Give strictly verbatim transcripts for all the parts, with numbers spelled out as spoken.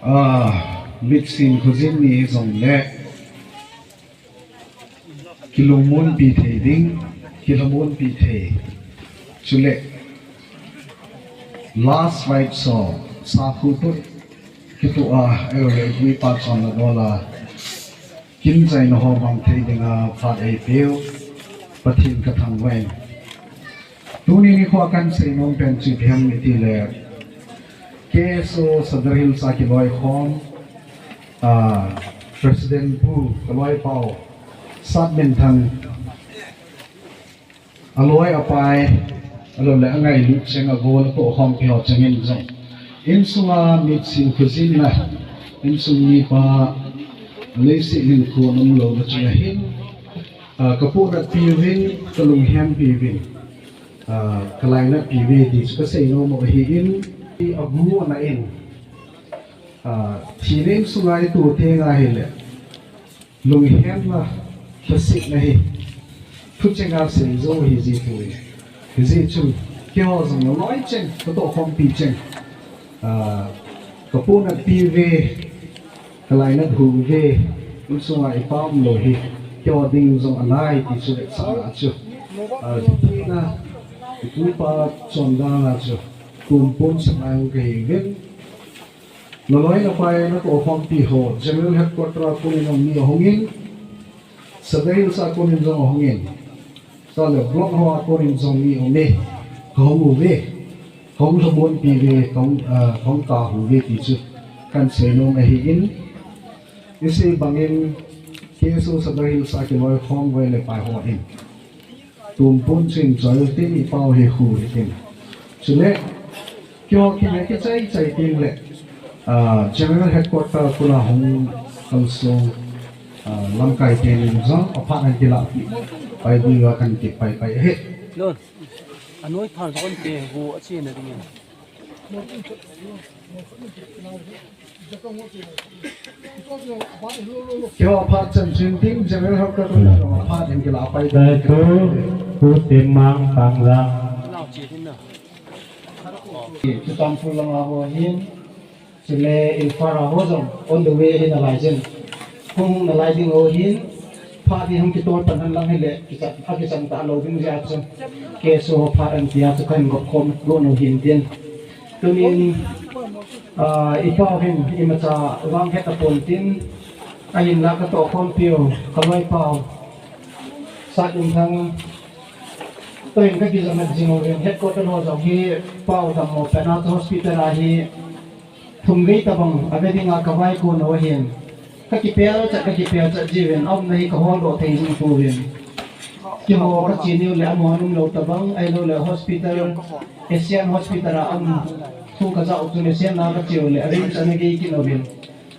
Ah, mitsin khojin ni jong le kilungmonpi thei ding, kilungmonpi thei. Chule last fight so sakhu tu kitu a ayo le mi pa chon la dola. Kin chaina ho mang thei dinga phat eipeu Pathen ka thangvah in. Tuni nikho a kan seinom pen chu ipi ham itile, K S O Sadar Hills a kiloikhom, ah, President Pu Kaloipau Satminthang, aloi apai, alou le angailut cheng, agol atohkhompi ho chengin jong, insunga mitsin khojin na, insung mipa, leiset hinkho umlou na chunga hin, ah, kapohnatpi uvin, kalunghempi uvin, ah, kalainatpi uve ti chu kaseinom u ahin, agu ana in, ah, thina insunga ito tenga hile, lunghemna, lhasetna hi thucheng a seijou ahi jipoi. Hijeh chun keiho jong loi cheng, katohkhompi cheng, ah, kapohnatpi uve, kalainat hu uve, insunga ipa umlou hi keiho ding jong anai ti chu vetsahna chu, ah, thina, ipu ipa chondana chu tumpon sangai u kahiuvin. Naloi napai natohkhompi ho, General Headquarter a konin jong mi ahungin, Sadar Hills a konin jong ahungin, chule block ho a konin jong mi aume, kahung uve, kahung lhamon pi uve, kahung, ah, kahung kahu uve ti chu kan seinom ahin, isei bangin K S O Sadar Hills a kiloikhom loi le pai hon tumpon chun choi u tin, ipau hi khu hitin. Chule, keiho kine kichai chai tin le, ah, General Headquarter kona hung kalsong, ah, lamkai tenin jong aphat ahin kilahpeh pai diuva kan kipai pai ahi. Lon, anoi thal hon te gu achena dingin. Keiho aphat chan chun tin, General Headquarter kona aphat ahin kilah pai. Dai tu, tu Temang Pangjang. Churachandpur langa ho hin, chule Imphal a ho jong on the way ahi nalai jin. Hung nalai ding ho hin, phat hi hung kitol pan hen lang hile, kichat, akichat talou ding jeh a chu, K S O ho phat ahin tia chu kahin gop khom got u hin tin. Tunin, ah, ipau hin imacha vang het tapon tin, ahinla katohkhompiu, kaloipau Satminthang toh hin kakijahmat jing uvin, headquarter ho jong hi pau dammo pen a chu hospital a hi thum vei tobang ave dinga kavaikon u ahin, kakipel chat, kakipel chat jiuvin, aumna hi kaholdoh thei jing pouvin. Keiho kache niu le amaho umlou tobang, ahiloule hospital, Asian Hospital a um thu kajah u chun Asian a kacheu le RIMS ana gei kit uvin.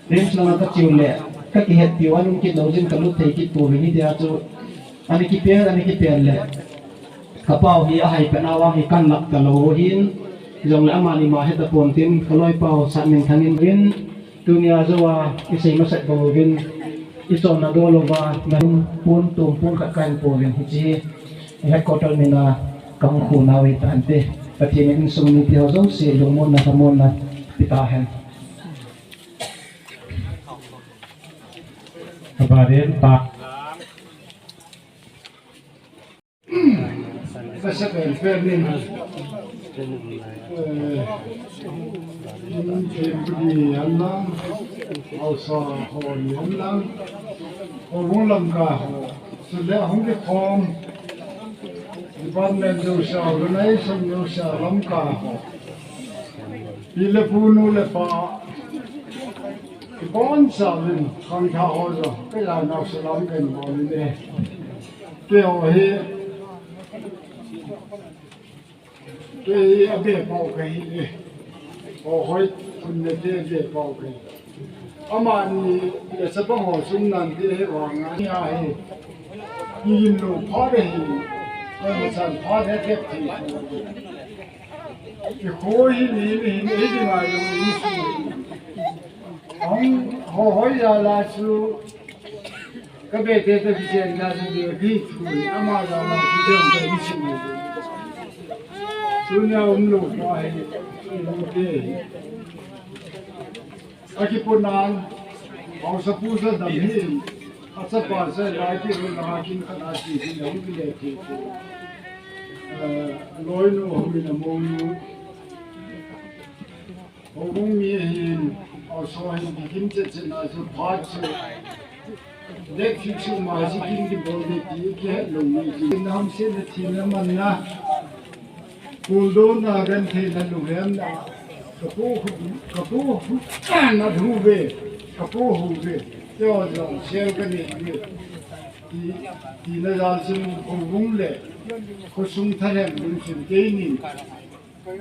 RIMS langa kacheu le, kakihetpiu ana um kit lou jin, kalut thei kit pouvin, hitia chu ana kipel, ana kipel le, kapau hi ahai pen a vang hi kahin lah talou u hin, jongle amani ma het tapon tin, kaloipau Satminthang in vin, tunia jouva isei masat bang uvin, ichonna dol uva, nahung pon, tumpon khat kahin pouvin, hiche headquarter mina kahung khonau hitante, Pathen in insung mite ho jouse lungmonna, lhamonna petahen. Abaden pa. Kasa pen pen ni. Eh, in pen pen ni anna. Ausa ho ni anna. Ho Lamka ho. Chule hung kikhom. Department jouse, organization jouse, Lamka ho. Pi le pu, nu le pa. Kibonchauvin, khangthah ho jong, kei a naosen lam kahin bol in e. Keiho hi, Kei a be pau kahi e. O hoi, kun ne te be pau kahi. Amani le chapang ho sum nan te he wa nga ni a he. Ni yin lo pha de he. Ko ni chan pha de ke thi. Ki kho hi ni ni ni ni ma yo ni su. Hong ho hoi ya la su. Ka be te te ki chen na su de ki thu. Ama ya ma ki de ki su. Su na um lo pha he. Su lo te. A kipunan, haosapu sa dam hi, a chapa sa lai ti ru na kin khat a ti hi, a hung kile ti ti. Eh, loinu, hung min a monu. Houbung mi hin, haosa hin, bikin chet chet na chu phat chu. Dek fik su ma si kin kibol de ti, kihet lo mi ti. Nam se na thi na man na. Kuldon na gan thei na lunghem na. Ka pu, ka pu, na hu ve, ka pu hu ve. Teo jong sel ka nei ve. Ti, ti na jal sin ko vung le. Ko sung tha hem lung sin kei ni.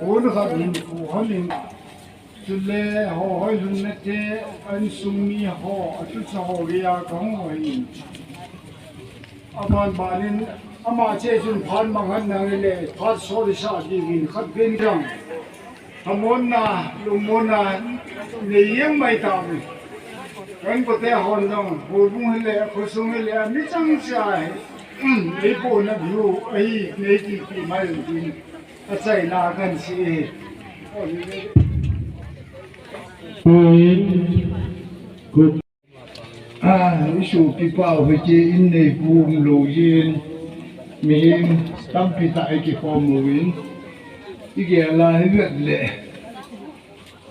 Ko na khat hin ko hon in. Chule ho hoi lun na te, an sung mi ho, a chu cha ho ve a ka hung ho hin. Aban banin, ama che chun phat mang han nang le, phat so ri sa di min khat ben jang. Hamon na, lungmon na, nei yeng mai ta mi. Kan ko te hon jong, houbung hi le, khosung hi le, mi chang cha hi. Ei po na biu, ei, nei ti ti mai din. A chai na kan si e. Oi. Ku A, i sopi pau hiche in nei pu um lou jin, mihem tampi tah i kikhom uvin, i gel a hi vet le,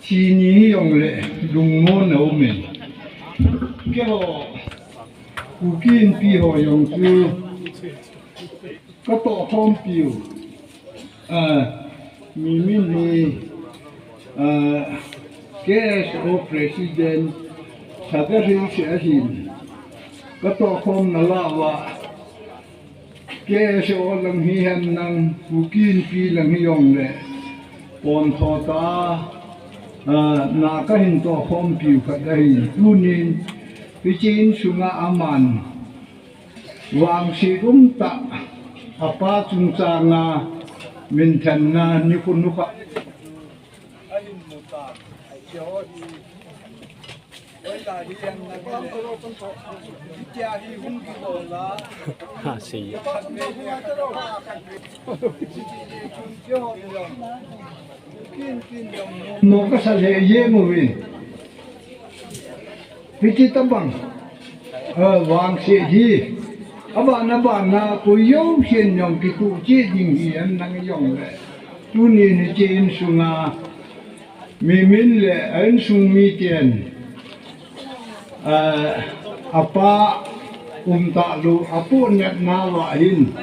thi ni hi jong le, lungmon a um in. Keiho, Kuki Inpi ho jong chu, ka tohkhompiu, ah, Mimin hi, ah, K S O President, Sagarhilse ahin, ka tohkhomna lah uva, K S O lang hihen lang, Kuki Inpi lang hi jong le, pontho tah a, ah, na ka hin tohkhompiu khat ahin, tunin, hiche insunga aman, Vangset umtah, apa chungchanga minthanna nikho nukha. Ha, sei. Mo ka sa le ye mo ve. Hiche tabang, ah, vangset hi, abana bana koi jousen jong kituh cheh ding hi ahin nang jong le. Tunin hiche insunga, Mimin le a insung miten, ah, apa umtah lou, apohnatna uva hin.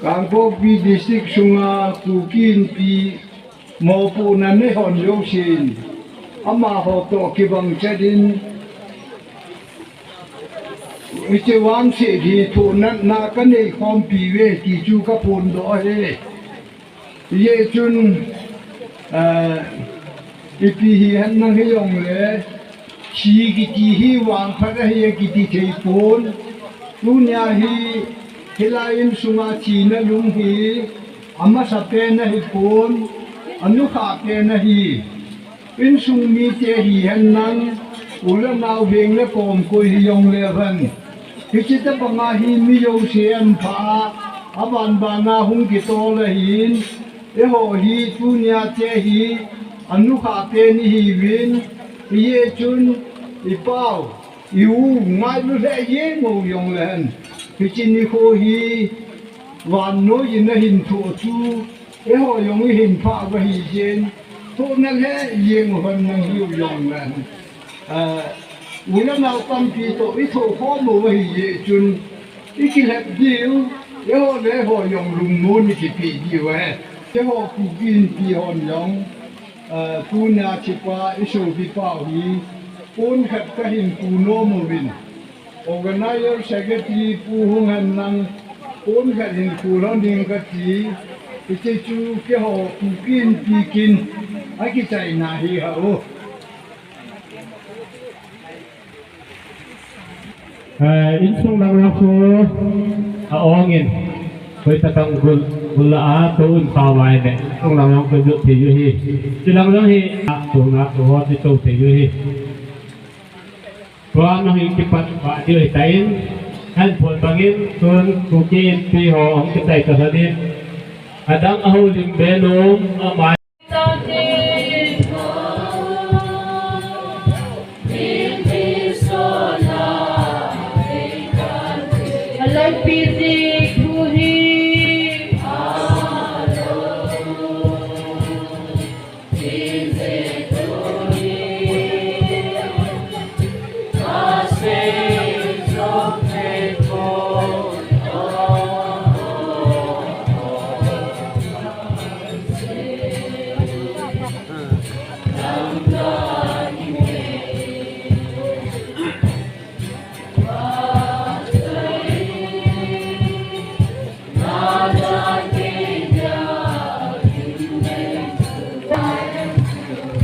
Kangpokpi District sunga Kuki Inpi mopohna nei hon jousen, amaho toh kibang chet in, hiche vangset hi thohnatna ka nei khompi uve ti chu ka phondoh ahi. Hijeh chun, eh, ipi hihen lang hijongle, thi kiti hi vangphat ahi kiti thei pon. Tunia hi, hilai insunga thina lung hi, amasapen ahi pon, anukhapen ahi. Insung mite hihen lang, u le nao veng le kom koi hijongle vang. Hiche tabanga hi mi jouse ahin pha a, aban bana hung kitol ahin, eiho hi tunia te hi, anukhapen ihiuvin, hijeh chun, i pau, i u, ngailu lheh jeng u jongle hen. Hiche nikho hi, vannoi in ahin thoh chu, eiho jong ihin phah uva hijeh in, thohna lheh jeng u hen nang hiu jongle hen. Ah, u le nao tampi toh i thoh khom uva hijeh chun, i kilhep diu, eiho le eiho jong lungmon i kipeh diu ahi. Eiho Kuki Inpi hon jong, ah, tunia chepa i sopi pau hi, pon khat ka hin khu nom uvin. Organizer Secretary pu hung hen lang, pon khat hin khu lhon ding kati, Hiche chu keiho Kuki Inpi kin akichaina hi ahi. Eh, insung lang lang khu a-ong in. Koi ta tang gul, gul la a to in pa wai le. Insung lang lang khu jot thei u hi. Chi lang lang hi a to na to ho ti to thei u hi. Tua nong in kipat pa diu hi ta in. Han pon bang in tun Kuki Inpi ho ong kitai ta sa din. Adang aho lim be lom a mai.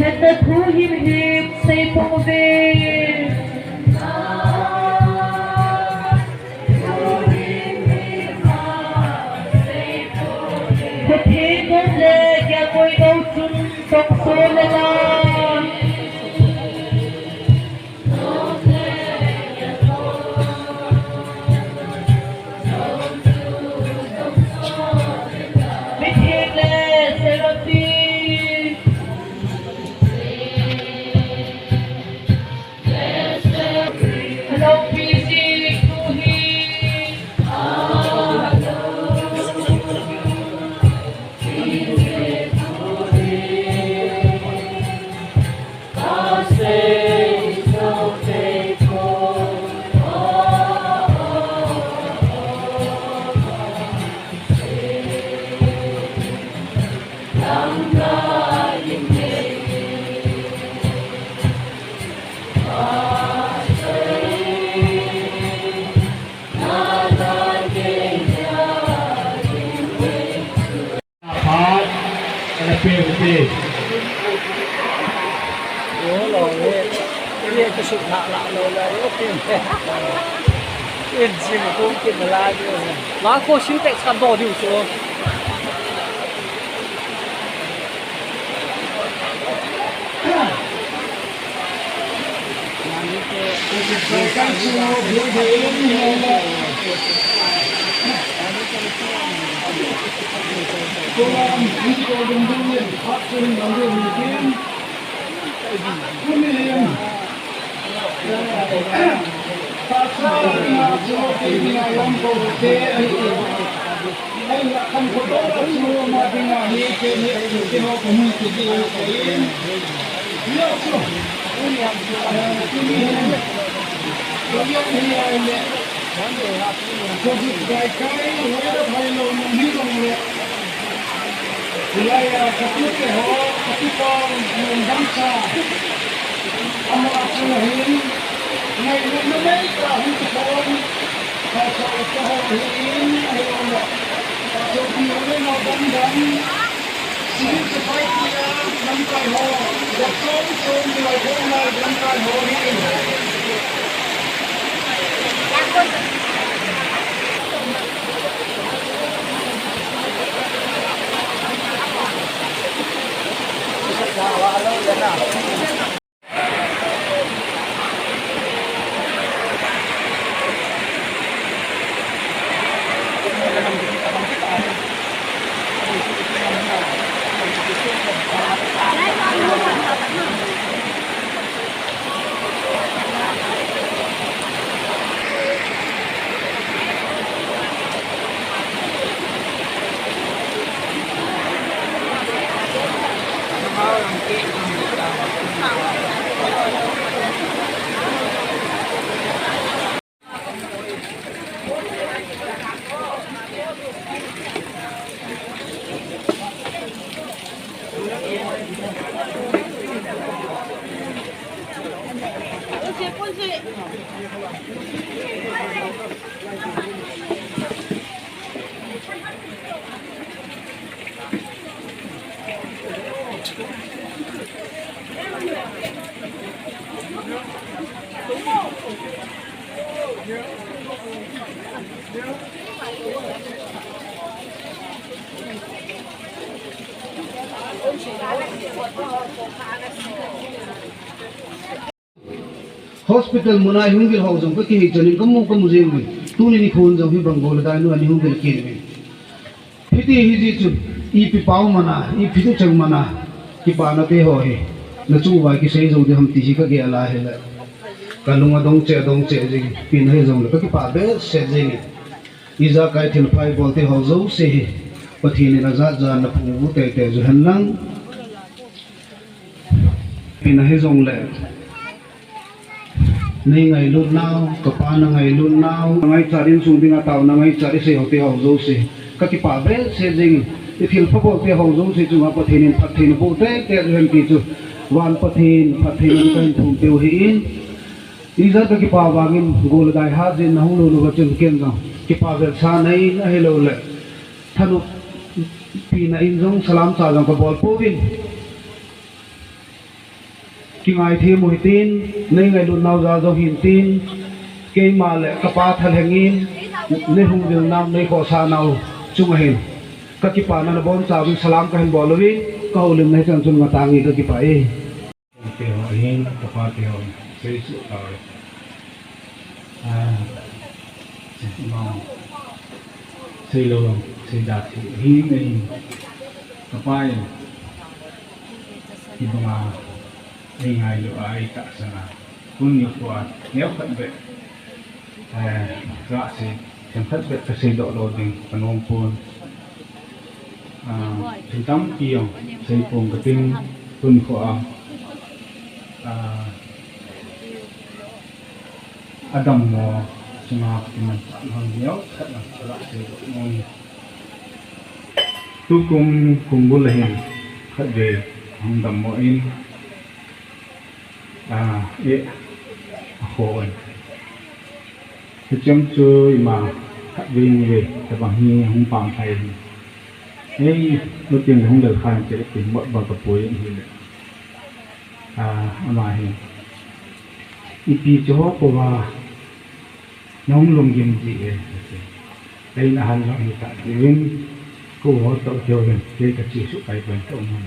Khat na thu him him sei pong ve. Khat thei kom le kia koi do chun tong so le la. Phat, ana pe u te. Yo lo le. Ye ka suk la la lo la yo pe. In sim ko ki la yo. La ko sim te ka do diu so. Hospital muna ihung vil ho jong kakihei chan in kamu kamu jeng uvin. Tuni nikho jong hibang gol le dai nu a ihung vil kit uvin. Hiti hijeh chun, ipi pau mana, ipi thucheng mana, kipana te ho hi nachung uva kisei jou ding ham ti hi kagel a hile, kalung adong cheh, adong cheh jing, ipi na hijongle kakipah behseh jeng in. Ijakai thilpha ibol te ho jouse hi Pathen in ajat jat in naphung u teitei u hen lang. Ipi na hijongle, nei ngailut nau, kapa na ngailut nau, na ngaichat, insung dinga taona ngaichat, isei ho te ho jouse, kakipah behseh jeng in, ithilpha bol te ho jouse chunga Pathen in phatthei naboh teitei u hen ti chu, van Pathen phatthei in kahin thum peh u ahin, ijat kakipah vangin, gol le dai hat jeh in nahung lut uva chun ken jong kipah vel sa nei ahilouleh, thanop pina in jong salam cha jong kabol pouvin. Kingaithem u hitin, nei ngailut nau jal jong hintin, keima le kapa thalheng in, nei hung vil nau, nei khohsah nau chunga hin, kakipana nabonchauvin salam kahin bol uvin, kahoulimna hichan chun ngatah nge, kakipah e. Te ho hin, kapa te ho, sei suh tau e. Ah, ma, seilou, seida thei hi nei, kapa e. Hibanga eingailu a, eitahsan a, tuni nikho a neokhat beh, eh, kasei, themkhat beh kaseidoh lou ding kanom pon. Ah, thil tampi jong seipon kating, tuni nikho a, ah, adammo chunga kimanchah lou neokhat lang kaseidoh nom e. Tukum kumbul a hin khatvei ahung dammo in, ah, eh, akhoh in. Hicheng chu ima khatvei nivei tabang hi hung pang thei in. Ei, luteng le hung lel khan che tin mot ba kapui in hile. Ah, ama hin, ipi chu ho kova nahung lunggim ji e, ati. Ei, nahan jong hita tiuvin, kouho toh keu vin, kei kache suh pai pen kaum u.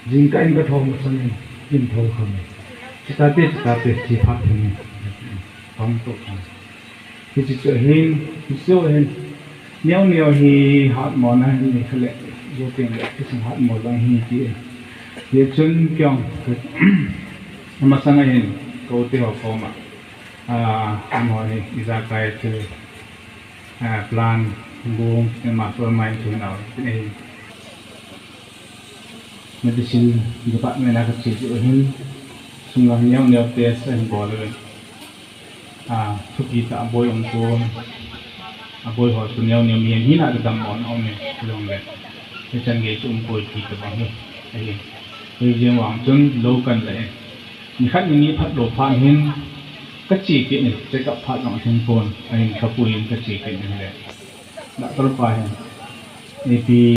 Jingkah in kathou masang in, in thou kham e. Chitate, chitate, che phat thei in, ati. Tong toh kham. Hiche chu ahin, hiche chu ahin. Neo neo hi hatmo na hin ni kha le, jou teng le, kisung hatmo lang hi ti. Hichun kei jong, amasang a hin, ka u te ho koma, ah, amaho hi, ijakai thil, ah, plan, bung, mastermind chu nau, ti ahin. Medicine department a kache chu ahin, sunglang neo neo test ahin bol uvin. Ah, thupi tah a boi um pon, aboi ho chu neo neo mihem hina a dammo na um e, hijongle hichan gei chu um poi ti tabang hi ahi. Hijeng vang chun lou kan le, nikhat nini phat lou phat hin kache kit in, check up phat jong athim pon, ahin kapui in kache kit in le. Doctor pa hin, ipi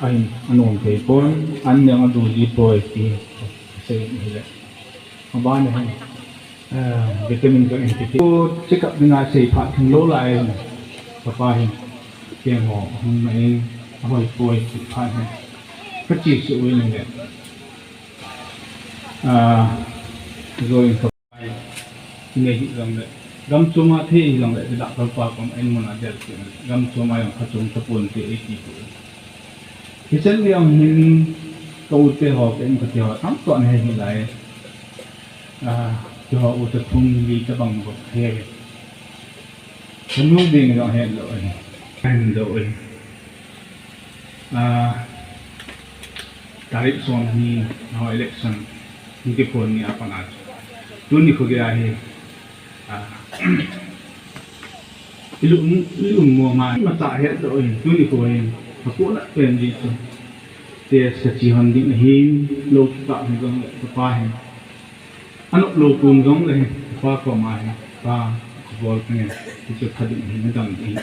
ahin anom thei pon, an neo adu ji poi ti kasei in ahile. Aban a hin, ah, vitamin jong in kiti. Check up dinga sei phat thim lou lai in, kapa hin, keng ho hung na in, ahoi poi ti phat hin, kache suh uvin le. Ah, join ka pai. Nge hijongle, gam chom a thei hijongle, doctor pa kom in mun a del kit in, gam chom a jong kha chom tapon te iti ti. Hichan gei jong hin ka u te ho, ka in ka te ho, tam to ahi lai. Ah, keiho u te thum li tabang bou ahi. Kanu ding jong helou ahi. Helou ahi. Ah, tarik som ni, ah, election, ni kiphon ni apat a chu. Tuni kho gei ahi. Ah, ilu, ilu mo nga, mata helou ahi, tuni kho hin. Hakona pen ji chu. Test kache hon ding ahin, lou kikah hi jong le, kapa hin. Anop lou pon jong le, kapa koma hin, pa, bol ka ngen, hichu pha ding ahin, nadam ding.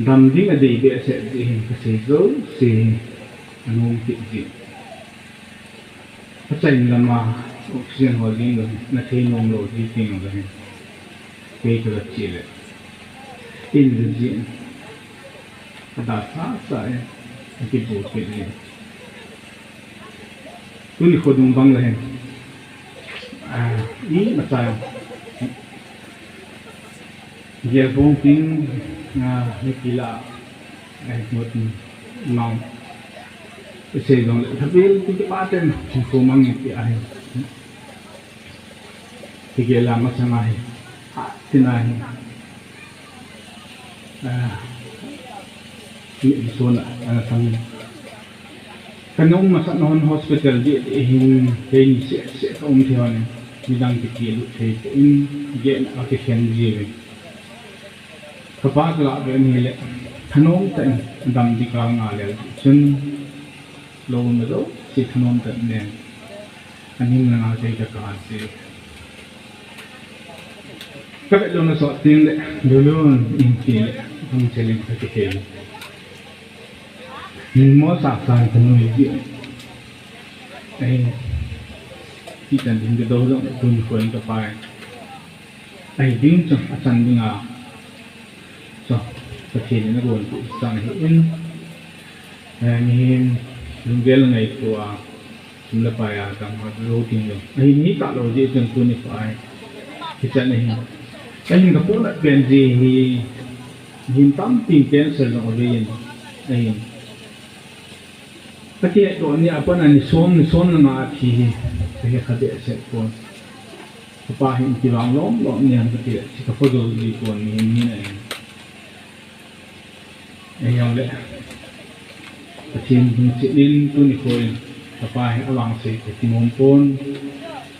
Dam ding adei behseh ding ahin, kasei jouse hi, anom kit ding. Achaina lama oxygen ho jing lou, na thei nom lou ji ting lou hin. Kei ka che le. In le jin. Ada sa sa e. Aki bu ke le. Tuni khodung bang le hin. Ah, ni ma cha. Gel bong ting, ah, ni kila. Ai, ngot mau. Isei jong le, thabil ti kipa ten, thingkho mang ti ahi. Ti gel a masang ahi. Ha, tin ahi. Ah, mi, mi sona, ana sang. Ka nom masat na hon hospital di, di hin, keini se, se ka um thei hon. Midang kiti lut thei ko in, gel a kikhen ji ve. Ka pa ka lah ve ni le, thanom tah in dam di kal nga le chun, lou ma jouse thanom tah in nen. Aning na nga kei ka ka se. Ka ve lou na so ting le, lou lou in ti le, ang cheling ka ke ke. Ni mo sa sa ka nui di. Ai, ti tan din ka do jong tun ko in ka pa. Ahi ding chu, achan ding a. Chu, Pathen in agon pu chan ahi in. Eh, mihem lunggel ngaito a, sum le pai a, dam a, lo ding lo. Ahi ni ta lo ji chun tuni pa ai. Hichan ahi. Ahin ka puna pen ji hi, mihem tampi cancer jong ave in. Ahin. Ka ti doh ni a pat a ni som, ni som le nga a thi hi, ka he kha behseh pon. Ka pa hin ti vang lom lom ni ham ka ti, chi ka pho jo ji pon ni, ni na in. Ei jong le. Pathen hung chi in tuni kho in, ka pa hi avang sei ka ti mong pon.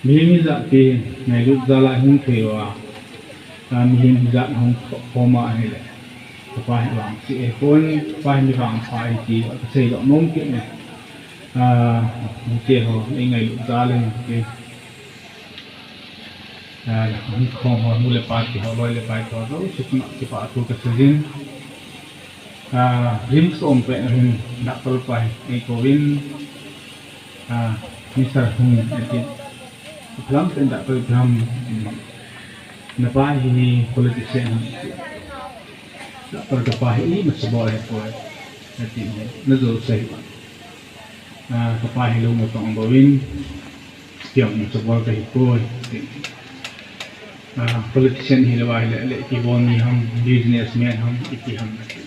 Mihem hi jat pi, ngailut jal a hung thei uva. A, mihem hi jat hung khom a ahi le. Ka pa hi vang si e khon, ka pa hi mi vang pha e ti, ka sei lo nom kit ne. A, mi te ho, ei ngailut jal e ti. A, hung khom ho, nu le pa ti ho, loi le pai ti ho, lo si chunga kipa thu ka sei jin. A, RIMS ka um pet a hin, doctor pa hi, ei kouvin. A, Mister Hung, ati. Phalam pen doctor phalam, na pa hi politician ham, ati. Doctor ka pa hi, ima sabol hi poi, ati. Na jo sei ba. A, ka pa hi lou na tong boin, piang ima sabol ka hi poi, ati. A, politician hi lou a hi le, le, iti bol ni ham, businessman ham, iti ham, ati.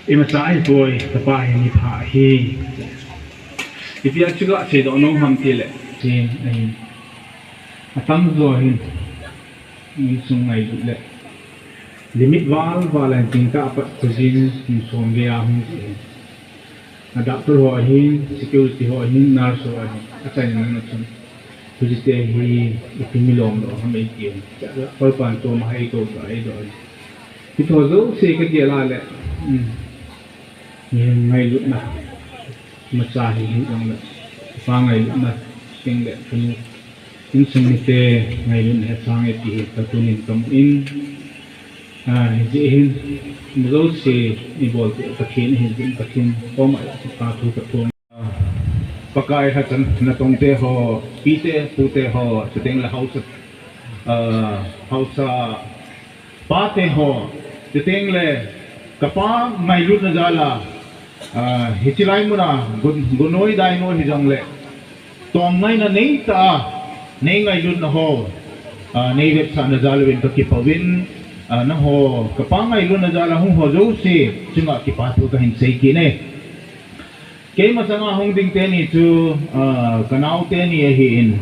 Imacha ahipoi, ka pa hi mi pha ahi. Ipi a chu ka seidoh nom ham tile, chen ahi. Atamjo hin, insung ngailut le. Limit val val a hin tingkah apat khojin, kum som gei a hung ji ahi. A doctor ho ahin, security ho ahin, nurse ho ahin, achaina nana chun. Hijeh chun hi, ipi milom lou ham eitin. Cha, Lalpan chom a eikou cha eidoh ahi. Hithou jouse ka gel a le, um, ngailutna, imacha hi hijongle, pa ngailutna, chuteng le, kanu, insung mite ngailutna hesang e ti hi, katunin kamu in, a, hijeh hin, imajouse, ibol te, Pathen ahi jeh in, Pathen koma, ka thu ka thum. Pakai lhachana tongte ho, pite, pute ho, chuteng le haosa, ah, haosa pate ho, chuteng le kapa ngailutna jal a, ah, hiche lai muna, gun-, gunnoi dainoi hijongle, tomngaina neitah a, nei ngailutna ho, ah, nei vetsahna jal uvin kakipah uvin, ah, nangho, kapa ngailutna jal a hung ho jouse, chunga kipa thu kahin sei kit e. Kei masanga hung ding teni chu, ah, kanao teni ahin.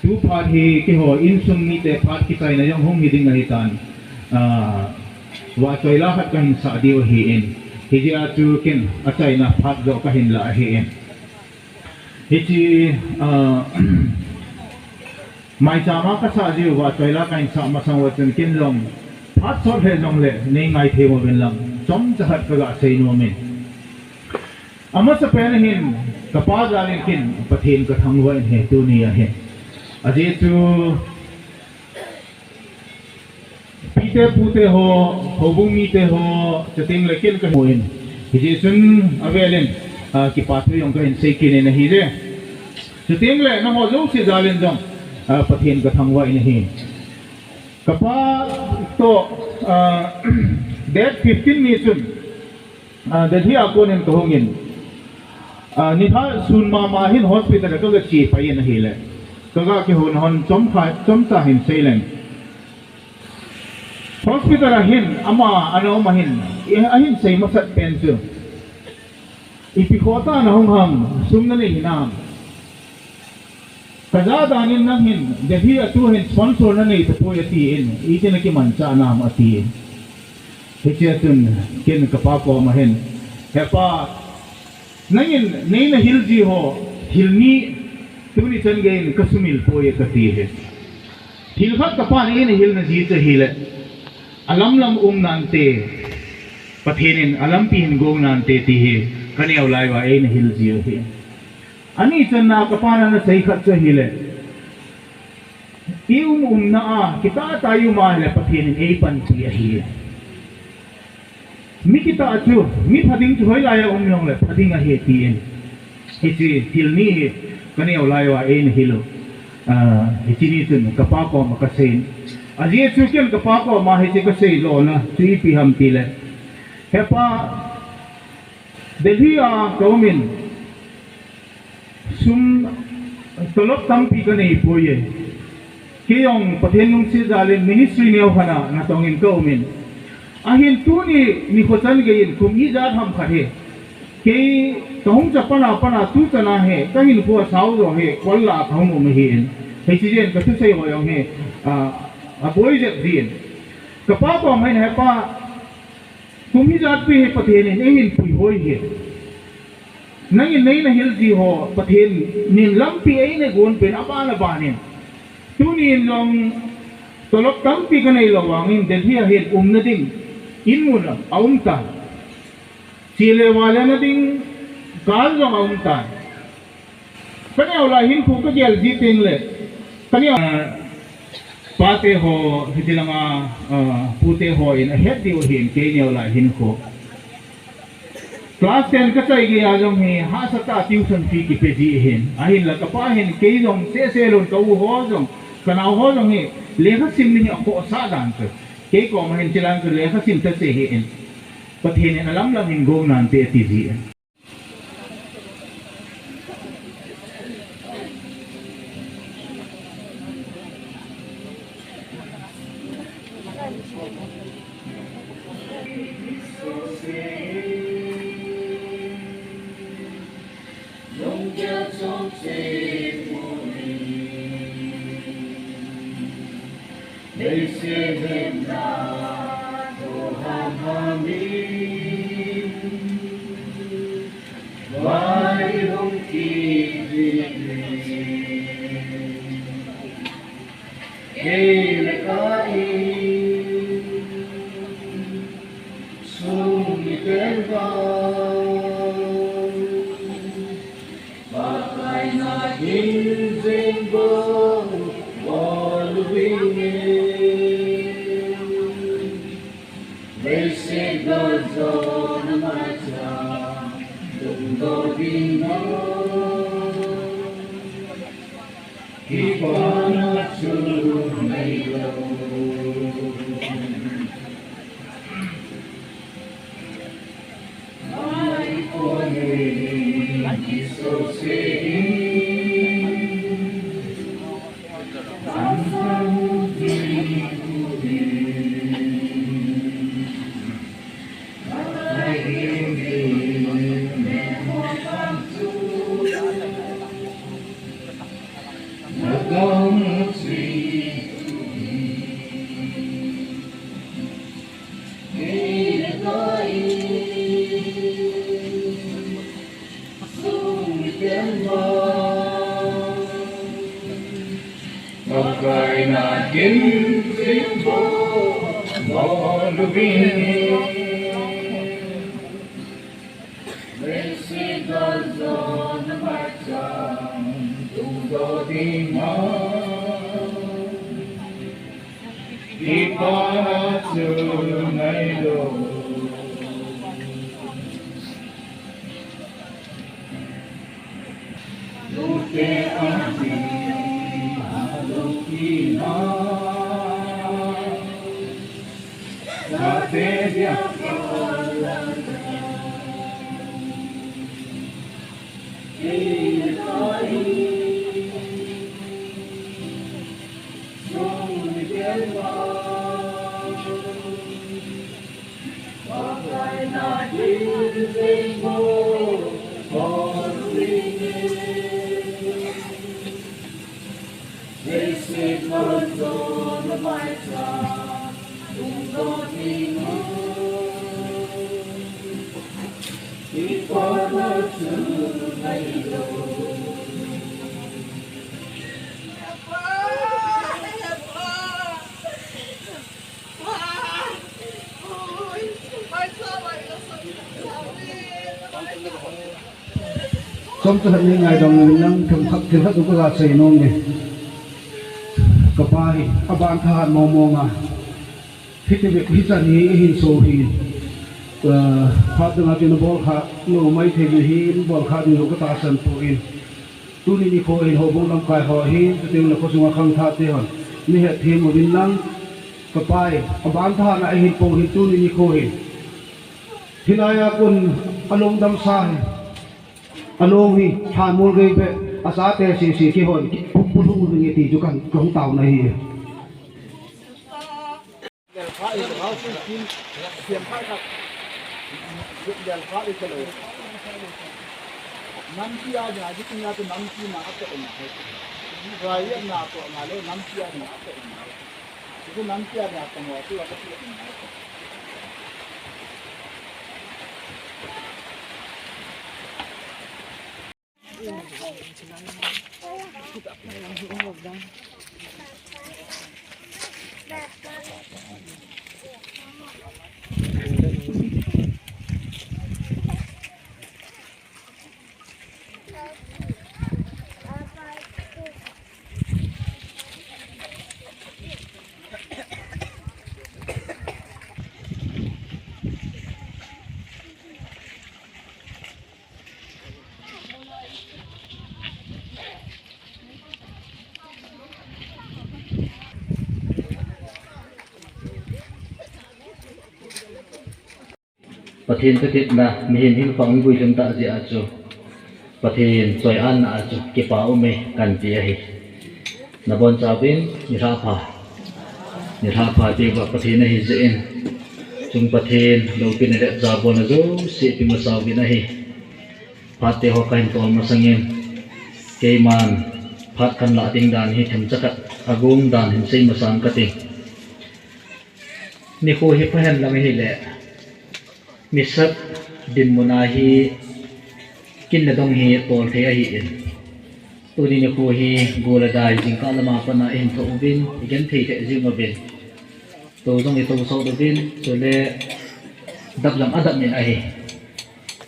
Tu phat hi keiho insung mite phat kichaina jong hung hi ding ahitan. Ah, vahchoi la khat kahin sah diu ahin. Hijeh a chu ken achaina phat joh kahin lah ahin. Hiche, ah, maicham a kasah jiu vahchoi la kahin sah masang uva chun ken jong phat sot lheh jongle nei ngaithei uvin lang chomcha khat kaga seinom in. Amasapen ahin, kapa jal in ken Pathen kathangvah in ahi tuni ahin. Ajeh chu, pite pute ho, houbung mite ho, chuteng le ken kahin. Hijeh chun avel in, ah, kipa thu jong kahin sei kit in ahije. Chuteng le nangho jouse jal in jong, ah, Pathen kathangvah in ahi. Kapa toh, ah, date fifteen ni chun, ah, Delhi a kon in kahung in, ah, nilhah sun mama hin hospital a kaga che pai in ahile, kaga kihou na hon chomkhat, chomcha hin sei leng. Hospital a hin, ama ana um a hin, i, ahin sei masat pen chu, ipi khoh tah a nahung ham, sum nanei hinam. Kajah dan in nang hin, Delhi a tu hin sponsor nanei tapoi atin, iti nakimanchah nam atin. Hichea chun, ken kapa koma hin, He pa, nangin neina hil ji ho, thil ni, tuni chan geiyin kasumil poi e kati hi. Thil khat kapan eina hilna ji chu ahile, alamlam um nante, Pathen in alampi hin gong nante ti hi, kaneo lai uva eina hil ji u ahi. Ani channa kapan ana sei khat chu ahile, i um umna a, kitah tah a i um a ahile Pathen in eipanpi ahi. Mi kitah chu, mi pha ding chu hoilai a um jongle pha ding ahi tin. Hiche thil ni hi kaneo lai uva eina hil u. Ah, hiche ni chun kapa koma kasei in. Ajeh chu ken kapa koma hiche kasei lona chu ipi ham tile, He pa, Delhi a kaum in, sum tolop tampi kanei poi e. Kei jong Pathen lungset jal in ministry neo khat a natong in kaum in. Ahin tuni nikho chan geiyin kum ijat ham khat hi, kei kahung cha pan a pan a tu chan a hi kahinkho asao jo hi, kol la kahung um ahin. Hiche jeh in kathusei ho jong hi, ah, aboi jep jin. Kapa koma hin, He pa, kum ijat pi hi Pathen in eihin puihoi hi. Nangin neina hil ji ho, Pathen in lampi eina gon pen aban aban in. Tuni in jong tolop tampi kanei lou vangin Delhi a hin umna ding in mun a, aum tan. Che le vale na ding gal jong aum tan. Kaneo lai hinkho kagel ji teng le, kaneo, ah, pate ho, hiti langa, ah, pute ho in ahet diu ahin kei neo lai hinkho. Class ten kachai geiya jong hi hahsa tah a tuition fee kipe ji ahin. Ahinla kapa hin kei jong seh seh lou in ka u ho jong, kanao ho jong hi lekha sim ni hi akhohsah dan chu. Kei koma hin chilang chu lekha sim ta che ahin. Pathen in alamlam hin gong nante ati ji ahin. Chomcha khat nei ngaidam inlang, thil khat, thil khat chu ka ga sei nom e. Ka pa hi, aban thahat mong mong a. Hiti ve, hichan hi, ihin so hi. Ah, phat dang a chu na bol kha, no mai thei ve hi, bol kha ding lo ka tahsan poi. Tuni nikho hin houbung lamkai ho hi, chuteng le khosunga khangthah te hon, nei hetthem uvin lang, ka pa hi, aban thahat a ahin po hi, tuni nikho hin. Hilai a kon alung damsa hi, alung hi, thanmol gei beh, achate sese kihon, ki, pu, pu, pu, pu, nge ti chu kan, kan taona hi. Del pha in, housekeeping, siam pha khat. Del pha in ka lo. Nampi a na, di kin na tu nampi na ate na. Raya na to na lo, nampi a na ate na. Itu nampi a na to mo tu ate na. Pathen thutitna, mihem hing pang gui lhun ta jeh a chu, Pathen choi-atna a chu, kipa um e kan ti ahi. Nabonchauvin, nilhah pha. Nilhah pha tiuva Pathen ahi jeh in. Chung Pathen, loupina le jabolna jouse peng masauvin ahi. Phat te ho kahin tol masangin, keiman phat kahin lah ding dan hi themcha khat agong dan hin sei masang kate. Nikho hi phahen lang ahile, nisat dinmun a hi kin le dong hi tol thei ahin. Tuni nikho hi gol le dai jingkah lama pat a ihin thoh uvin, igenthei lheh jing uvin. Tou jong itousot uvin, chule dap jong adap in ahi.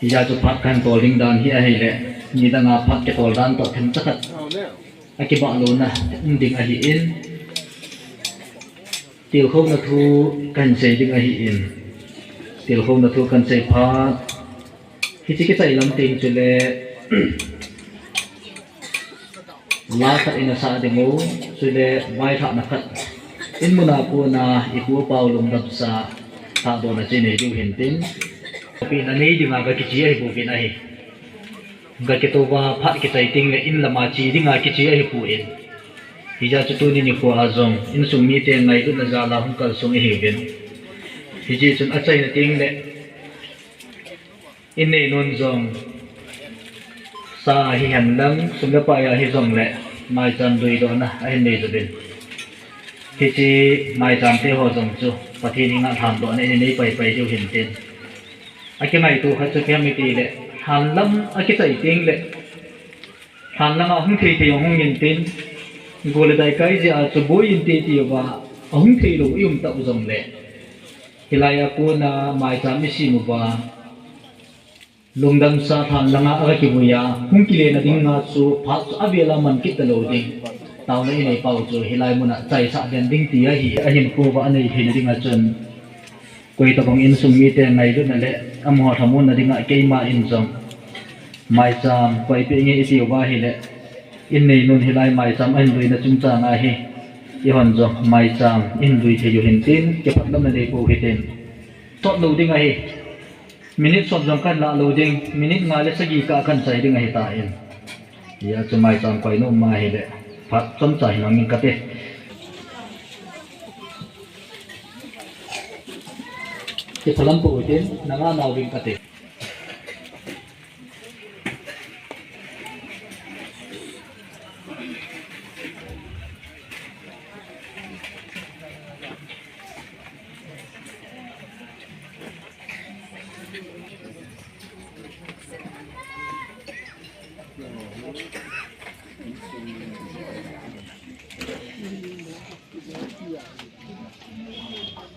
Hijeh chun phat kahin tol ding dan hi ahile, nidang a phat kitol dan toh themcha khat akibah louna um ding ahin. Tilkhouna thu kahin sei ding ahin. Tilkhouna thu kahin sei phat. Hiche kichai lam teng chule, la khat ina sah ding u, chule vailhahna khat. In mun a kona ipu ipa u lungdamsa, thahdohna chu inei diu hintin. Pi na nei dinga kakiche ahi bouvin ahi. Gakitouva phat kichai teng le in lama che dinga kiche ahipon. Hijeh chun tuni nikho a jong insung mite ngailutna jal a hung kalsong ihiuvin. Hijeh chun achaina teng le in neinun jong sa hihen lang, sum le pai a hijongle maicham duidohna ahin nei uvin. Hiche maicham te ho jong chu Pathen henga lhandohna inei paipai diu hintin. Akingaito khat chu ipi ham itile, lhan lam akichai teng le, lhan langa hung thei thei jong hung intin, gol le dai kai jeh a chu boi inte tiuva, ahung theilou ium tauh jongle, hilai a kona maicham isem uva, lungdamsa lhan langa aga kivui a, hung kile na dinga chu phat chu avel a man kit talou ding. Taona inei pau chu hilai muna chaisah den ding ti ahi, ahinkho uva anei theina dinga chun. Koi tabang insung mite ngailutna le amaho lhamonna dinga keima in jong maicham koipeh nge itiuva ahile, Innei nun hilai maicham ahin luina chungchang ahi. Eihon jong maicham ihin lui thei u hintin, kiphatlapna neipou hitin. Sot lou ding ahi. Minute som jong kahin lah lou ding, minute nga le sagi kah kahin chai ding ahitan. Hijeh chun maicham koi nom ahile, phat chomcha hin mang ing kate. Kiphalam pou hitin, nanga nau ding kate.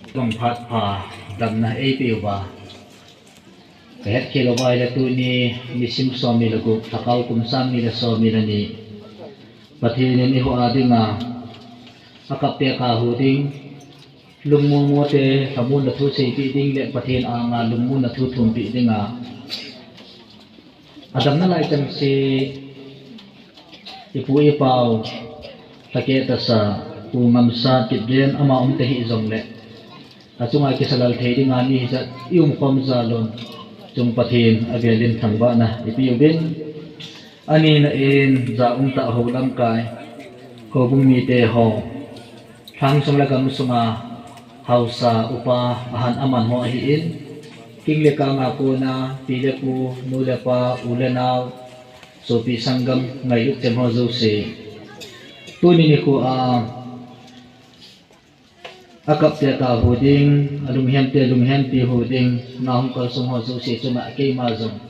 Kum phat pha damna eipeuva, kahet khel uva ahile tuni nisim somni le gup, lhakao kum sang ni le somni le ni, Pathen in eiho a dinga akap peh a hu ding, lungmong mo te lhamonna thu seipeh ding le Pathen anga lungmonna thu thumpeh dinga, adamna lai chengse ipu ipau, lhakeh tasa Pu Ngamsat Kipgen, ama um tahih jongle, achunga kisa lal thei dinga mi hijat ium khom jal un, chung Pathen avel in thangvahna ipeh uvin. Anina in ja umtah ho lamkai, houbung mite ho, lhang sung le gam sunga haosa upa ahin aman ho ahin, king le kanga kona pi le pu, nu le pa, u le nao, sopi sanggam, ngailut chem ho jouse, tuni nikho a akap peh a hu ding, alunghem te lunghem pi hu ding, nahung kalsong ho jouse chunga keima jong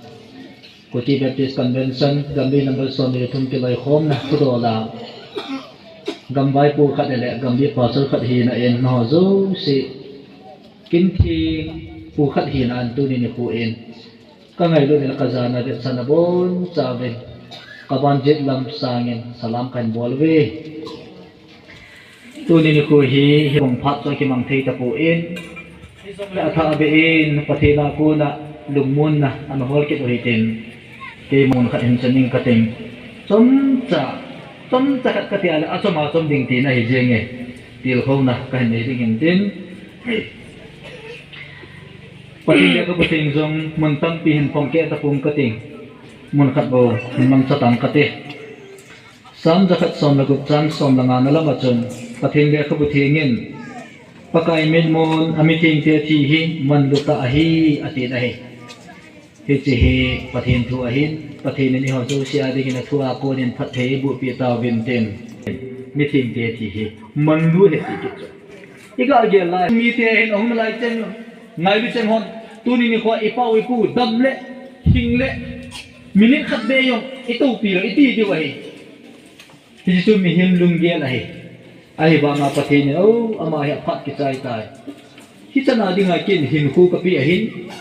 Kuki Baptist Convention, Gambi number somni le thum kiloikhomna thudola, gamvaipo khat le Gambi pastor khat hina in, nangho jouse kin theng pu khat hina in tuni nikho in, kangailut le kajana vetsahna bonchauvin, kaban jet lam sangin salam kahin bol uve. Tuni nikho hi, hibang phat chu akimang thei tapon, hijongle athahbeh in Pathen a kona lungmonna ana hol kit u hitin, kei mun khat hin chen ing kating. Chomcha, chomcha khat kati a le achom achom ding tina ahi jenge, tilkhouna kahin nei ding hintin. Pathen lekhabu theng jong mun tampi hin phong keh tapong kating, mun khat bou hin mangcha tang kate. Sam jakhat som le gup chang som le nga na lama chun, Pathen lekhabu theng in, Pakai mitmun a mithengte thi hi manlutah ahi, atin ahi. Hiche hi Pathen thu ahin, Pathen in eiho jouse a dingin athu a konin phatthei eibohpeh tauvin tin. Mithengte thi hi manlu ahi ti kit chu, iga gel lai mite hin ahung nalai cheng, ngailu cheng hon, tuni nikho a ipau ipu dam le, hing le, minute khat beh jong itoupi lou iti diu ahi. Hiche chu mihem lunggel ahi. Ahivanga Pathen in, o, ama hi aphat kichai tai, hichan a dinga ken hinkho kapeh ahin,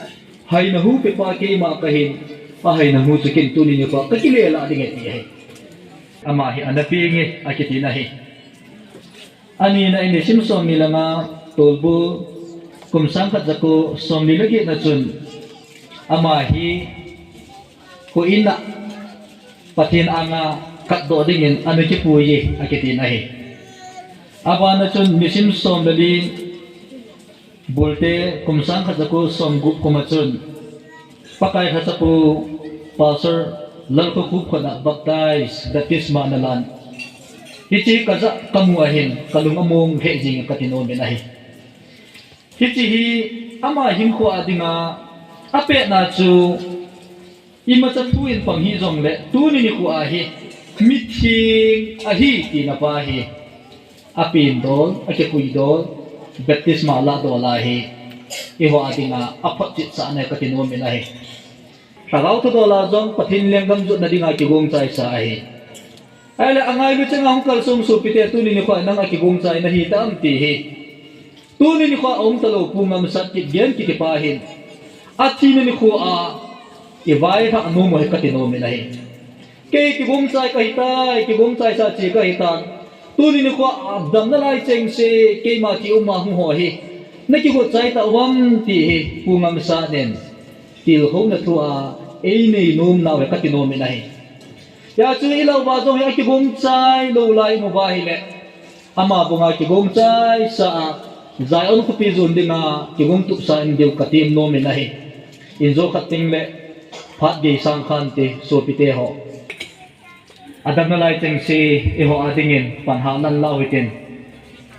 haina hu pepa keima kahin, ahaina hu chu ken tuni nikho a kakile lah ding ahi ti ahi. Ama hi ana peng e, akitin ahi. Anina in nisim somni le nga, Tolbul, kum sang khat jako somli le get na chun, ama hi houin a Pathen anga katdoh dingin ana kipui e, akitin ahi. Abana chun nisim som le li, Bulte, kum sang khat jako som gup kum a chun, Pakai lhachapu Pastor Lalkhokhup khut a baptize, baptisma ana lan. Hiche kajah kamu ahin, kalung among lheh jengin kati nomin ahi. Hiche hi ama hinkho a dinga apetna chu, imacha thu in pang hijongle, tuni nikho a hi mitheng ahi tina pa hi, apen dol, akipui dol, baptisma lah dol ahi, eiho a dinga aphotchetna ahi kati nomin ahi. Lhagao thadola jong Pathen lenggam jotna dinga kigongchaisa ahi. Ahile angailu chenga hung kalsong sopite, tuni nikho a nang akigongchai nahitam ti hi. Tuni nikho a aumtalou Pu Ngamsat Kipgen kitipa hin, athina nikho a ivailhah nom u ahi kati nomin ahi. Kei kigongchai kahitai, kigongchaisa che kahitan. Tuni nikho a damna lai chengse keima kiuma hung ho hi, nakigot chai tauvam ti hi Pu Ngamsat in tilkhouna thua einei nomnau ahi kati nomin ahi. Hijeh chun ilou uva jong hi akigong chai lou lai imu uva ahile, ama banga kigong chaisa a Zion khopi jon dinga kigong tup sa in diu katem nom in ahi. Injo khat tengle phat gei sang khante sopite ho. Adamna lai chengse eiho a dingin pan hahlang lau hitin.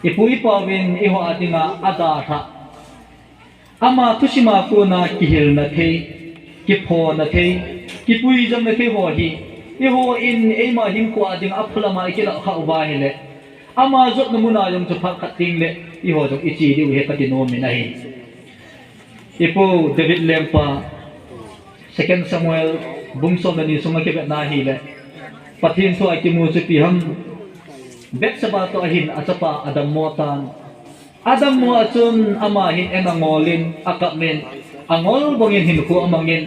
Ipu ipauvin eiho a dinga adalhah, ama thusima kona kihilna thei, kiphona thei, kipuijopna thei ho hi, eihon eima hinkho a dinga aphalam a ikilahkhah uva ahile, ama jotna muna jong chu phat khat tengle eiho jong iche diu ahi kati nom in ahi. Ipu David Lengpa, Second Samuel bung som le ni sunga kivetna ahile, Pathen thua kimu chu ipi ham, Bathsheba toh ahin achapa adammo tan. Adammo a chun ama hin en angol in, akap in, angol bangin hinkho amangin,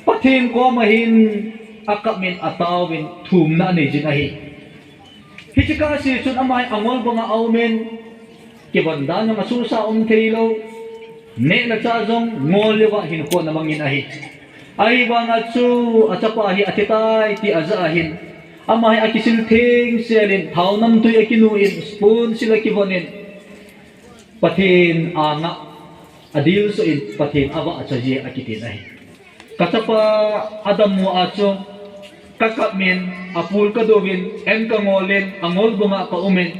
Pathen koma hin akap in, ataovin, thumna anei jin ahi. Hiche kah se chun ama hi angol banga aumin, kivon dan jong asuhsa um theilou, neh le chah jong ngol louva hinkho ana mangin ahi. Ahivanga chu achapa hi athitai ti ajah ahin, ama hi akisil thengsel in, thao namtui akinuh in, spoon sil akivon in, Pathen anga adilsuh in Pathen avahchoi jeh akitin ahi. Kachapa adammo a chu kakap in, apul kadouvin, en kangol in, angol banga kaumin,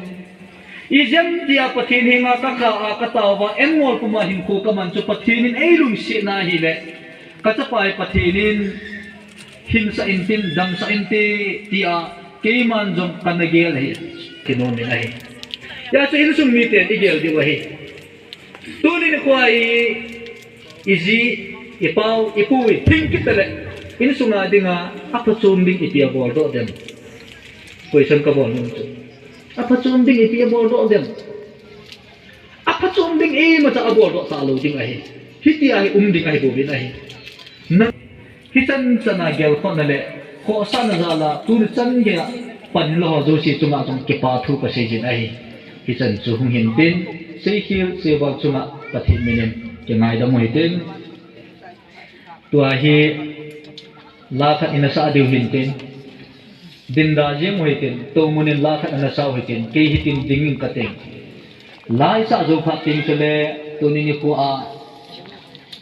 ijemtia Pathen henga kakah a kataova, en ngol puma hinkho kaman chu Pathen in eilungsetna ahile, kachapa hi Pathen in hinsah intin, damsah inte, tia keiman jong kana gel ahi, ti nom in ahi. Hijeh chun insung miten igel diu ahi. Tuni nikho hi iji, ipau, ipui, thing kit tale, insunga dinga aphachom ding ipi aboldoh dem? Question kabol nom chu. Aphachom ding ipi aboldoh dem? Aphachom ding imacha aboldoh talou ding ahi. Hitia hi um ding ahibouvin ahi. Hichan chana gelkhohna le khohsahna jal a tuni chan geiya panla ho jouse chunga jong kipa thu kaseijin ahi. Hichan chu hung hintin, seikhel seival chunga Pathen minin kingaidam u hitin. Tua hi la khat ina sah diu hintin, dinda jeng u hitin, toumun in la khat ana sah u hitin, kei hitin dingin kating. La isah jou phat teng chule, tuni nikho a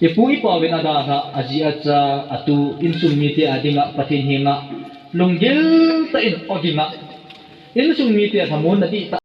ipu ipauvin adalhah, aji acha, atu, insung mite a dinga Pathen henga lunggil tah in ogin a, insung mite lhamonna dihtah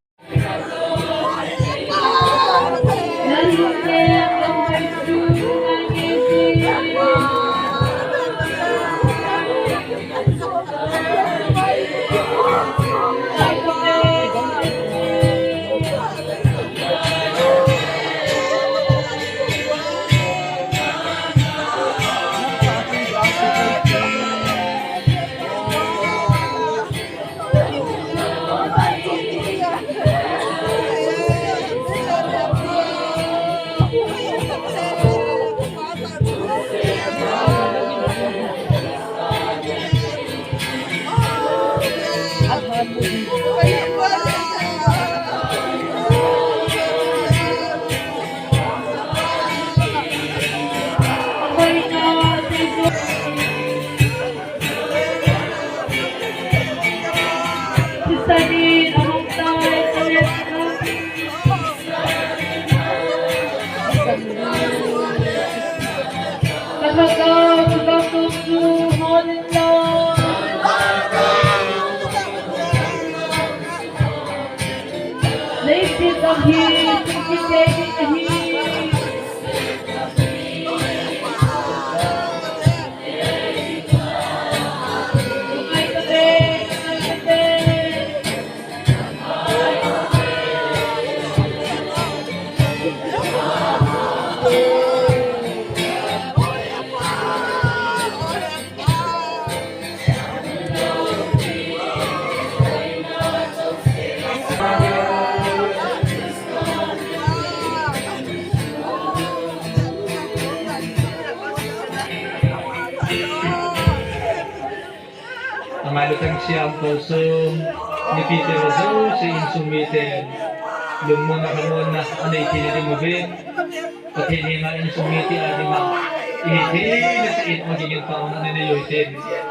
Amai lutang siam kolsung, mipite ho jouse insung mite lungmonna, lhamonna anei theina diuvin, Pathen henga insung mite a dinga ihi theina sah in ogin in taona anei u hitin.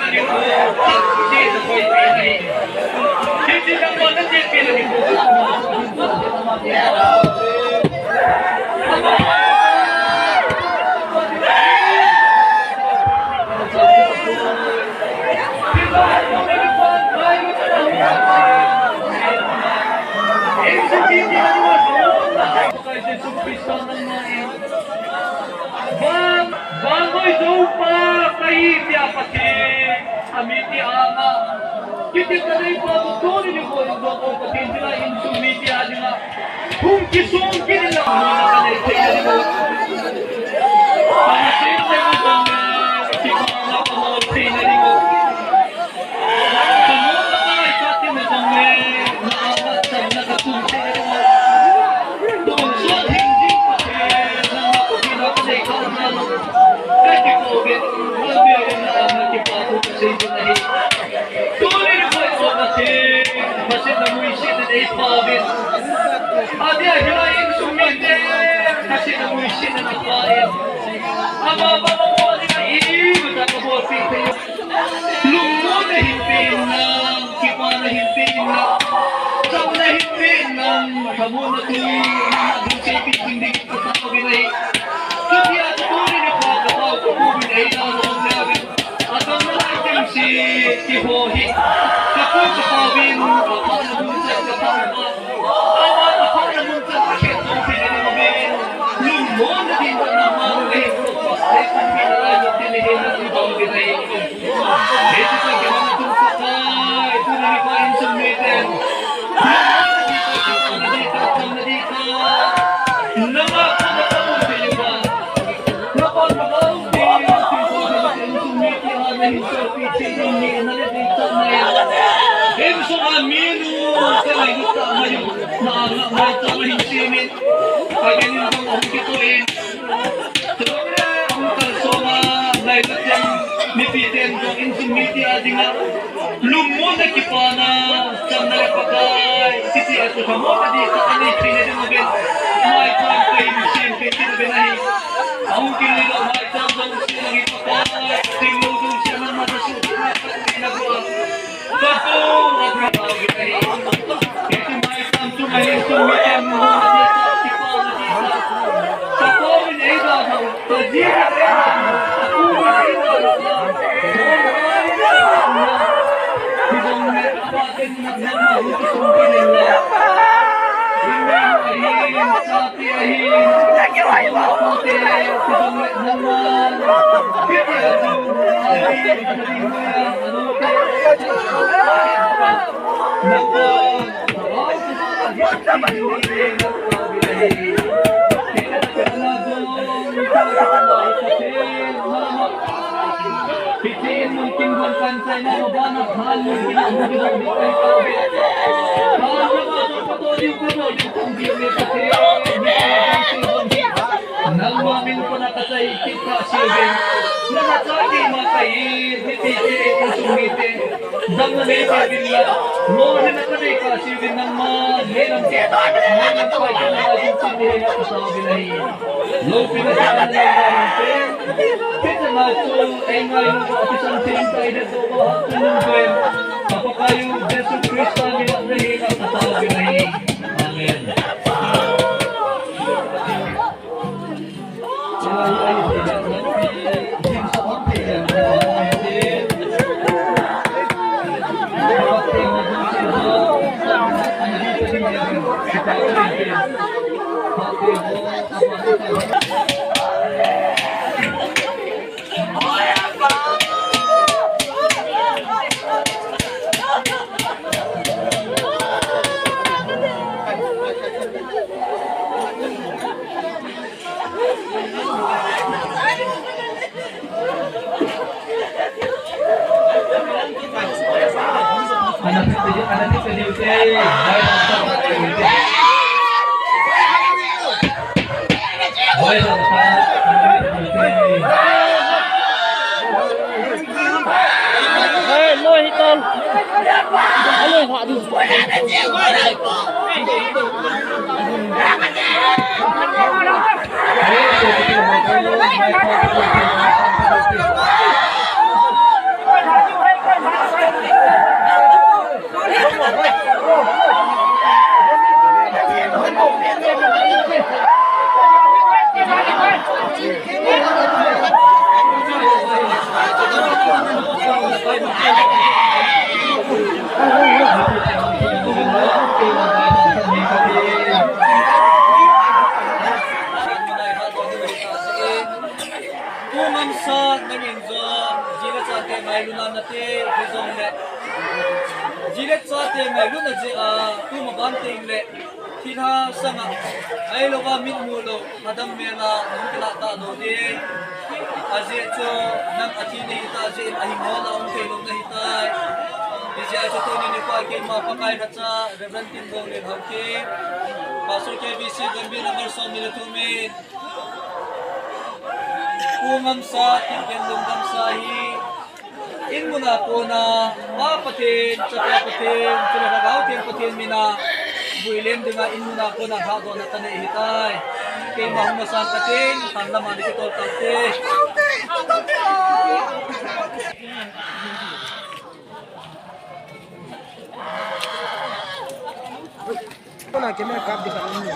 na nikho, chan cheh na koi pen ahi. Hiche nangma nachenpi na nikho. Vang, vangoi joupa kahi tia Pathen, ami tia ama. Kiti kanei pa tu tuni nikho in dong o Pathen dinga insung mi tia dinga. Hung kisong kit in lang muna kanei thei na ding u. Kamu thei na ding u. Kamu na kai ka ti na dong le, na ama sam na ka tum thei na ding u. Tum so thing ding pa thei, na ma ko ki na kanei ka na lo. Ka ki ko be, na be na ama ki pa tu ka sei ding ahi. Tuni nikho in o Pathen, Pathen na muisih na nei pha uvin. Adia hilai insung mite, Pathen na muisih na na pha in. Ama ba ma mo ni na i, ma ta ka bo si te. Lungmon na hin pe in lang, kipana hin pe in lang, chamna hin pe in lang, kamu na tu, na du se pi tin ding ka ta ko bi na i. Ka tia tu ni na pha ka pha ko bi na i na lo na. Atam na lai tem si ti ho hi. Ka pu ka pa vin, ka pa na mun chan ka pa na ma. Ama ka pa na mun chan ka khet tong si na ni ma vin. Lungmon na din ka na ma le. Ai kun ki na lai ka ti ni he na tu tong ki na hi. He tu ka ki na tu ka pa. Tu ni pa insung mi ten. Lungmon na din ka, na din ka, na din ka. Na ma ka na ka tu si ni pa. Lungmon na kipana, chamna le Pakai, kiti a tu kamo ka di ka ani thei na ding uvin. Mai pam ka in siem ke ti uvin ahi. Ahung kin ni lo mai pam jong siem ngi Pakai, ting lo jong siem na ma ta su na ka ni na bua. Ka ko na ka ba uvin ahi. Kiti mai pam tu mai tu mi ke mu na di ka ti pa na di ka. Ka ko min ei da ha. Nangma min kona ka Sai kit kha siuvin, nangma cha keima kahi, mipite, insung mite, damna nei teuvin lang, lolhinna kanei kha siuvin nangma, neilam te, neilam pai kit na ding chin nei na kasa uvin ahi. Loupina sa na nang na nang te, kit na chu, ei ngailu va, thisan thim tai de do va, ha tu nung pen, Pakai u, Jesu Krista mina nei na kasa uvin ahi. Amen. Pu Ngamsa nangin jong, ji le chate ngailutna nate, hijongle ji le chate ngailutna jeh a, tuma ban tengle, thilha sanga, ahilouva mitmu lou, hadam mela, nung kilah tah lou ding. Ajeh chu, nang athi nahi tah jeh in, ahing hol a um thei lou nahi tai. Hijeh a chu tuni nikho a keima Pakai lhacha, Reverend Tinlonglin Haokip, Pastor K B C Gambih number som ni le thum in, Pu Ngamsa, Thingkeng Lungdam sa hi, in muna kona, Pa Pathen, Chapa Pathen, chule Lhagao Theng Pathen mina, vuilem dinga in muna kona lhadohna kanei ahitai. Keima hung masang kating, thang lama nakitol taute. Kona camera kap ding khat um.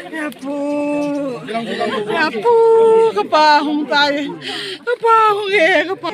Ya pu, ya pu, kapa hung tai, kapa hung e, kapa.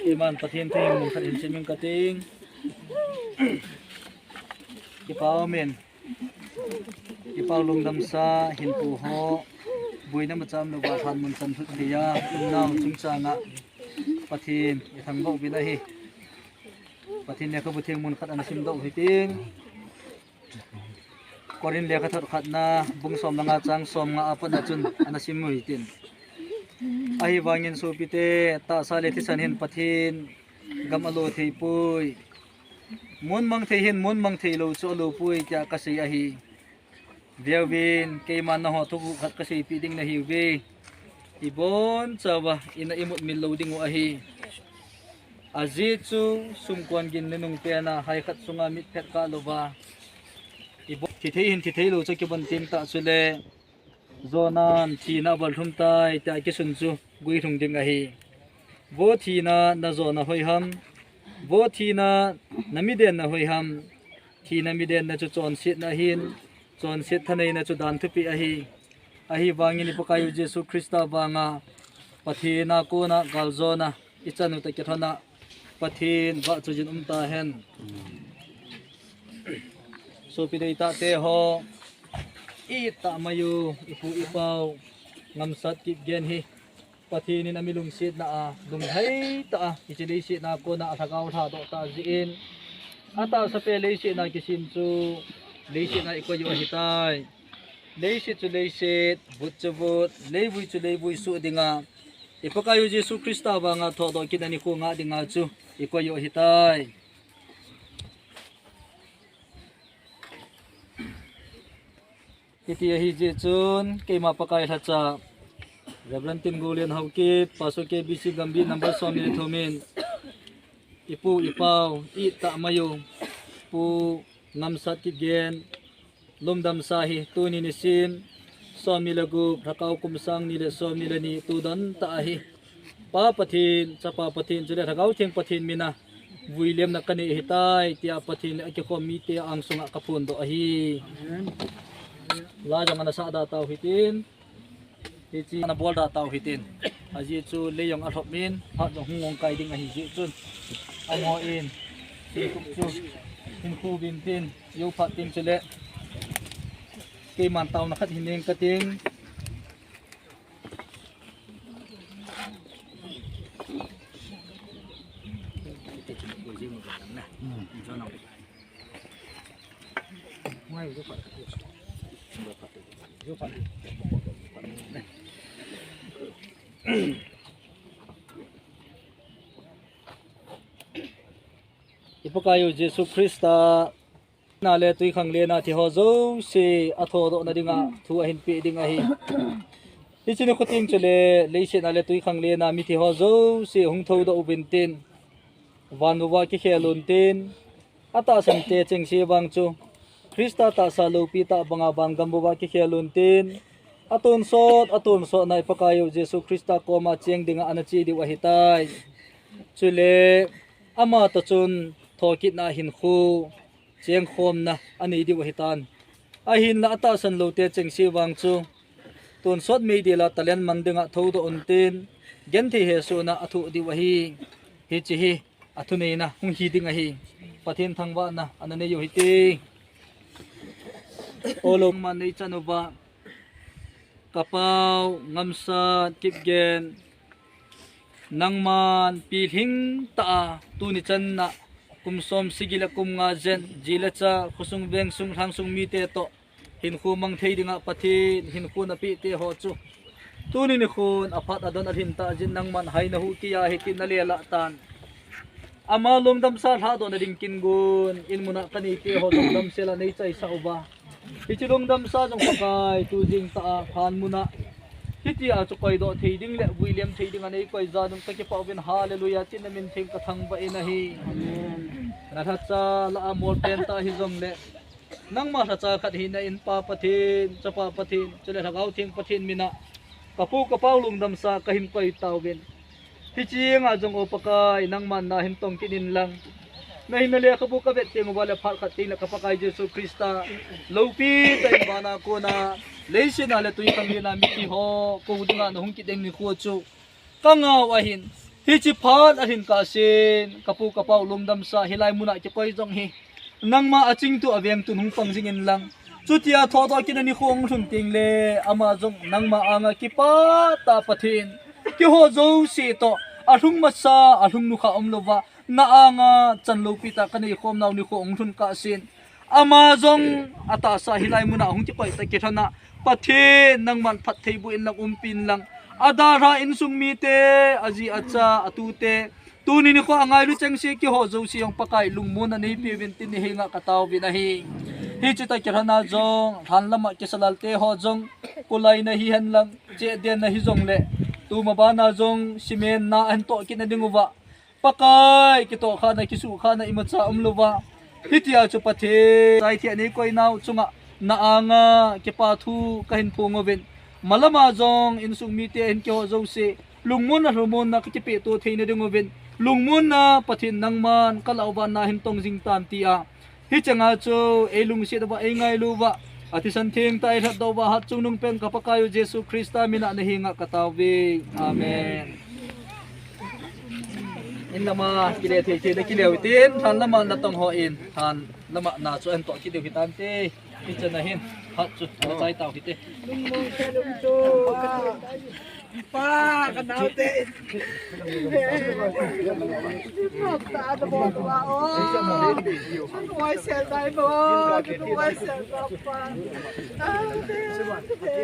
Iman Pathen thei mun khat in simin kating. Kipa umin. Kipa lungdamsa hin pu ho. Buina macham lo ba khan mun chan thut thia. Nau chungchanga Pathen i thangvah uvin ahi. Pathen lekhabu theng mun khat ana simdoh u hitin. Korin lekhathot khatna bung som le nga chang som nga a pat a chun ana sim u hitin. Ahivangin sopite, tahsa le thisan hin Pathen gam alo thei poi. Mun mang thei hin mun mang thei lo chu alo poi tia kasei ahi. Veuvin, keiman nangho thuguh khat kaseipeh ding nahiuve. Ibon chauva ina imut mil lou ding u ahi. Ajeh chu sumkon gin nunung pena hai khat sunga mit phet kah louva. Ibon thithei hin thithei lou chu kibon teng tah chule. Jonan thina aval lhum tai tia kisun chu guilhung ding ahi. Vo thina, na jona hoiham? Vo thina, na midenna hoiham? Thina midenna chu chonsetna ahin, chonset thaneina chu dan thupeh ahi. Ahivangin i Pakaiyu Jesu Christa vanga Pathen a kona galjona i chan u toh kilhona Pathen vahchoijin um tahen. Sopi deitahte ho, i tah mai u, i pu i pau, Ngamsat Kipgen hi Pathen in ami lungsetna a, lunglhai tah a, hiche leiset a kona alhagao lhadoh tah jeh in, atahsa pen leiset a kisem chu, leiset a i koi u ahitai. Leiset chu leiset, vut chu vut, leivui chu leivui suh dinga, i Pakaiyu Jesu Christa vanga thodoh kit a nikho ngah dinga chu i koi u ahitai. Hiti ahi jeh chun, keima Pakai lhacha, Reverend Tingulen Haokip, Pastor K B C Gambih number som ni le thum in, i pu i pau, i tah mai u, Pu Ngamsat Kipgen, lungdamsa hi tuni nisim, som ni le gup, Lhakao kum sang ni le som ni le ni, tu don tah ahi. Pa Pathen, Chapa Pathen, chule Lhagao Theng Pathen mina vuilemna kanei ahitai, tia Pathen le akikhom mite angsunga kaphondoh ahi. La jong ana sah da tau hitin. Hiche ana bol da tau hitin. Ajeh chu lei jong alhop in, phat jong hung ong kai ding ahi jeh chun. Amaho in, hinkhup chu, hinkhu vin tin, jou phat tin chule. Keiman taona khat hin neng kating. I Pakaiyu Jesu Christa na le twikhanglen a thi ho jouse athodoh nadinga thu ahinpeh ding ahi. Hiche nikho teng chule leiset a le twikhanglen a mithi ho jouse hung thoudoh uvin tin, van uva kikhel un tin, atahsan te chengse vang chu Christa tahsa loupi tah banga van gam uva kikhel un tin, atonsot, atonsot na i Pakaiyu Jesu Christa koma cheng dinga ana che diu ahitai. Chule ama toh chun thokitna hinkho chengkhomna anei diu ahitan. Ahinla atahsan lou te chengse vang chu tonsot meidil a talent man dinga thoudoh un tin, genthei hesohna athoh diu ahi. Hiche hi athuneina hung hi ding ahi. Pathen thangvahna ana nei u hite. O lou, nangman neichan uva, ka pau Ngamsat Kipgen, nangman pilhing tah a tuni chan a kum som sagi le kum nga jen, ji le cha, khosung vengsung lhangsung mite toh hinkho mang thei dinga Pathen hinkho napeh te ho chu tuni nikhon aphat adon alhin tah jin, nangman hai nahuh kei ahi tin nalelah tan. Ama lungdamsa lhadohna ding kin gon in mun a kanei te ho lungdamsel a neichaisah uva, hiche lungdamsa jong Pakai tu jing tah a phat mun a hitia chu koidoh thei ding le vuilem thei dinga neikoi jal un kakipah uvin, Hallelujah, tin na min theng kathangvah in ahi. Amen. Nalhacha lah a molpen tah hijongle, nangma lhacha khat hina in Pa Pathen, Chapa Pathen, chule Lhagao Theng Pathen min a kapu kapau lungdamsa kahin koi tauvin. Hiche nga jong O Pakai, nangman nahin tong kit in lang, nahinna lekhabu kavet teng uva le phat khat teng le ka Pakai Jesu Christa loupi tah in vana kona leiset a le twikhanglen a mithi ho kou dinga nahung kit ding nikho chu kangah u ahin, hiche phat alhin kahsen, kapu kapau lungdamsa hilai mun a kikoi jong hi nangma achingtu avengtun hung pang jing in lang, chutia thodoh kitna nikho hung lhun teng le ama jong nangma anga kipah tah Pathen, keiho jouse toh alhung masa, alhung nukha umlouva, na anga chan loupi tah kanei khom nau nikho hung lhun kahsen, ama jong atahsa hilai mun a hung kikoi tah kilhon a, Pathen nangman phattheiboh in lang, umpi in lang, adalha insung mite, aji acha, atute, tuni nikho angailu chengse keiho jouse jong Pakai lungmonna neipeh uvin tin nahenga kataovin ahi. Hiche tah kilhon a jong lhan lama kisa lal te ho jong, kholai na hihen lang, chehden na hijongle, tuma bana jong cement na ahin toh kitna ding uva, Pakai kitohkhana, kisuhkhana imacha umlouva, hitia chu Pathen, chaithei a neikoi nau chunga na anga kipa thu kahin phong uvin, malama jong insung mite hin keiho jouse lungmonna lhamonna kakipehto theina ding uvin, lungmonna Pathen nangman kalah uva nahin tong jing tan tia, hiche nga chu eilungset uva, eingailu uva, athisan theng tah a eilhatdoh uva, hatchungnung pen ka Pakaiyu Jesu Christa min a nahenga kataove. Amen. In lama kile thei thei le kile utin, lhan lama natong hon, lhan lama na chu ahin toh kit diu hitante. Hichan a hin, hat chu nachai tau hite. Pa, kanaote. Nop ta da bo ba o. Nung wai sel dai bo. Nung wai sel dai pa. Ah, te, te.